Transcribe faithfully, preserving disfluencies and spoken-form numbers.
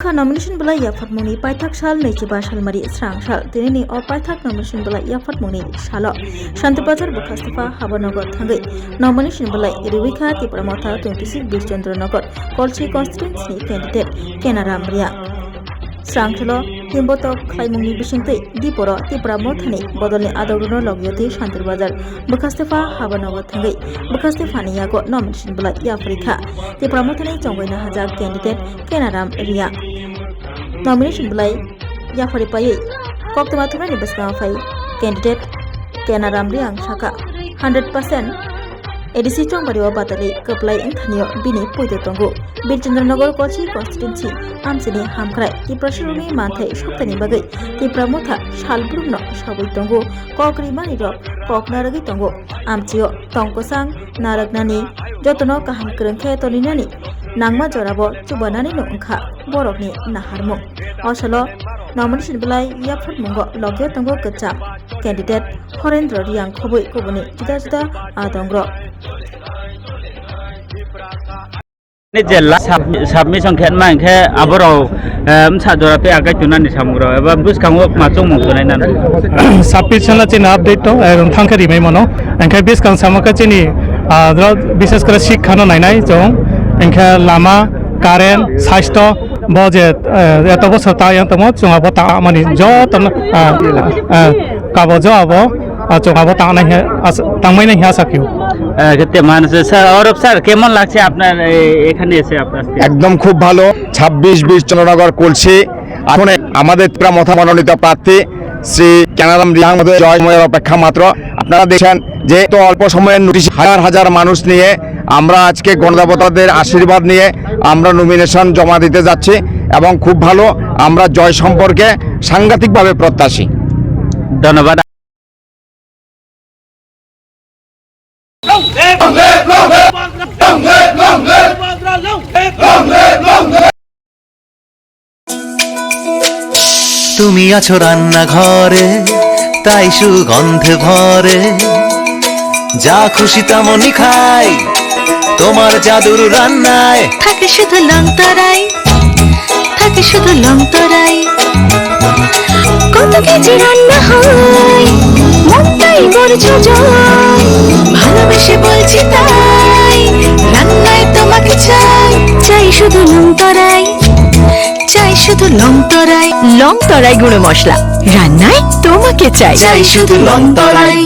Kha nomination belai yapharmungni paithak sal naichiba salmari srang sal. Tinini o paithak nomination belai yapharmungni salo Shanti Bazar Bwkhastefa Habanogo thangwi nomination belai riwi kha Tipra Motha twenty six Birchandra Nagar Kolsi constituency ni candidate Kenaram Reang. Srang salo himbotok khlaimungni bisingtwi diporo Tipra Mothani bodolni adogrwno logyotwi Shanti Bazar Bwkhastefa Habanogo thangwi Bwkhastefani yago nomination belai yapharwi kha Tipra Mothani chongwina hajak candidate Kenaram Reang. Nomination belai yapharwi paiwi koktwma thumnaini bwskango phai candidate Kenaram Reang saka hundred percent A D C chongbario batalwi kwplai wngthanio bini poito tongo. Birchandra Nagar Kolsi constituency amchini hamkrai Tiprasarokni manthai soktani bagwi Tipra Motha salbrumno sabwi tongo. Kok rimani rok kok narwgwi tongo. Amchio tong kwchang narwknani jotono kaham kwrwng khe toninani nangma jorabo chubanani no wngkha borokni naharmung. Osalo nomination belai yapharmungo logio tongo kwcham candidate Horendra Reang khobwi kubuni juda juda adongrok. Ni jella sub-, submission khe ma hinkhe aborok, eh, msa jora tei agai tunani samungrok eba bwskango ma chongmung tunai nani. Submission chini update to, eh, thangkhe rimai mano. Hinkhe bwskang sama khe chini, ah, dro-, bishes kore sikha no nainai chong. Hinkhe lama, current, sastho, bo je, eh, eto bosor ta yang tamo chwng abo ta mani joto no, ah, ah, kabo jo abo, ah, chwng abo ta nai he, as-, tangmai nai he asa kyo. Eh, kete manuse, sir, aur sir, kemon lagche apnar, eh, ekhane ese apnar? একদম খুব ভালো। ছাব্বিশ বিশ চন্দ্রনগর কলসি আসনে আমাদের ত্রিপুরা মথা মনোনীত প্রার্থী শ্রী কেনারাম রিয়াং মহোদয় জয় ময়ের অপেক্ষা মাত্র। আপনারা দেখছেন যে এত অল্প সময়ের নোটিশ হাজার হাজার মানুষ নিয়ে আমরা আজকে গণদেবতাদের আশীর্বাদ নিয়ে আমরা নমিনেশন জমা দিতে যাচ্ছি এবং খুব ভালো, আমরা জয় সম্পর্কে সাংঘাতিকভাবে প্রত্যাশী। ধন্যবাদ। তুমি আছো রান্নাঘরে, তাই সুগন্ধে ভরে। যা খুশি তেমনই খাই, তোমার জাদুর রান্নায়। থাকে শুধু লং তরাই, থাকে শুধু লং তরাই। কত কেজি রান্না হয়, মনটাই করছো জয়। ভালোবেসে বলছি তাই, রান্নায় তোমাকে চাই। চাই শুধু লং তরাই, চাই শুধু লং তরাই। লং তরাই গুঁড়ো মশলা, রান্নায় তোমাকে চাই। চাই শুধু লং তরাই।